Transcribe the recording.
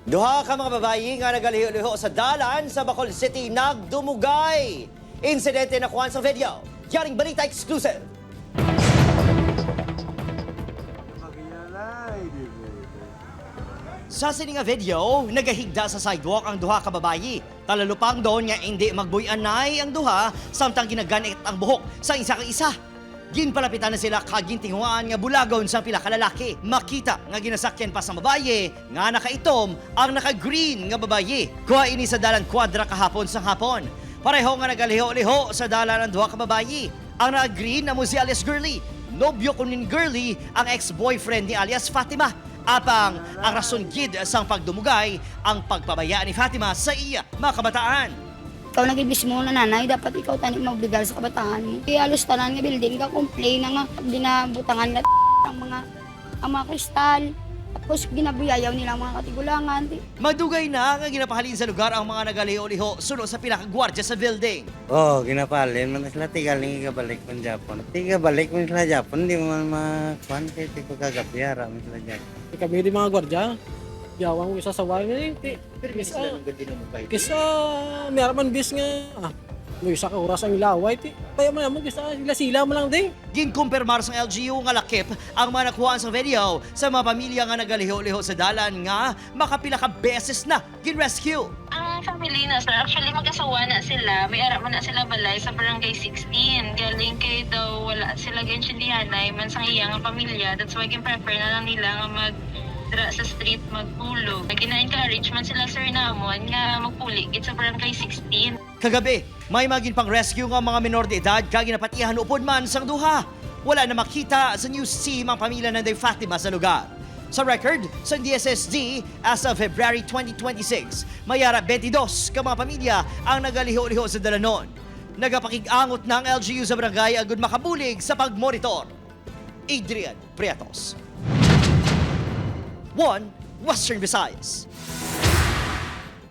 Duha ka mga babayi nga nagaliho-liho sa dalan sa Bacolod City nagdumugay. Insidente na kuhan sa video. Yaring Balita exclusive. Sa sini nga video, nagahigda sa sidewalk ang duha ka babayi. Talalupang doon nga hindi magbuy-anay ang duha samtang ginaganit ang buhok sa isa kang isa. Ginpalapitan na sila kagintinguan nga bulagon sa pila ka lalaki. Makita nga ginasakyan pa sa babaye nga nakaitom ang naka-green nga babaye. Kuha ini sa dalan kwadra kahapon sa hapon. Pareho nga nagaliho-liho sa dalan ang duha ka babayi. Ang naka-green na mo si alias Girly. Nobyo kunin Girly ang ex-boyfriend ni alias Fatima. Apang ang rason gid sang pagdumugay ang pagpabaya ni Fatima sa iya mga kabataan. Ikaw na gid mismo na nanay, dapat ikaw tani maobligar sa kabataan mo. Kaya halos tanan nga building ka complain na nga ginabutangan na ang mga kristal. Tapos ginabuyayaw nila ang mga katigulangan. Madugay na nga ginapahalin sa lugar ang mga nagaliho-liho suno sa pinakagwardya sa building. Oh, ginapalin man na sila tigaling ikabalik man Japon. Tiga balik man sila Japon, di man makuan kay ti ko kagabi ara man sila Japon. Kami di mga gwardya. Yawang isa sa wala ni ti. Kisa, kisa meron man bis nga may isa ka oras ang ilaway ti. Kaya man mo kisa sila sila mo lang di. Ginkumpirmar sa LGU nga lakip ang mga nakuhaan sa video sa mga pamilya nga nagaliho-liho sa dalan nga makapila ka beses na gin-rescue. Ang family na sir, actually mag-asawa na sila. May ara man na sila balay sa barangay 16. Galing kay daw wala sila gaintindihanay man sang iya nga pamilya. That's why gin-prefer na lang nila nga mag dira sa street magpulog. Gina-encourage man sila sir namon nga magpuli gid sa barangay 16. Kagabi, may magin pang rescue nga mga minor de edad kag ginapatihan upod man sang duha. Wala na makita sa news team ang pamilya ng Day Fatima sa lugar. Sa record, sa DSSD, as of February 2026, mayara 22 ka mga pamilya ang nagaliho-liho sa dalanon. Nagapakig-angot ng LGU sa barangay agud makabulig sa pagmonitor. Adrian Prietos. 1 Western Visayas.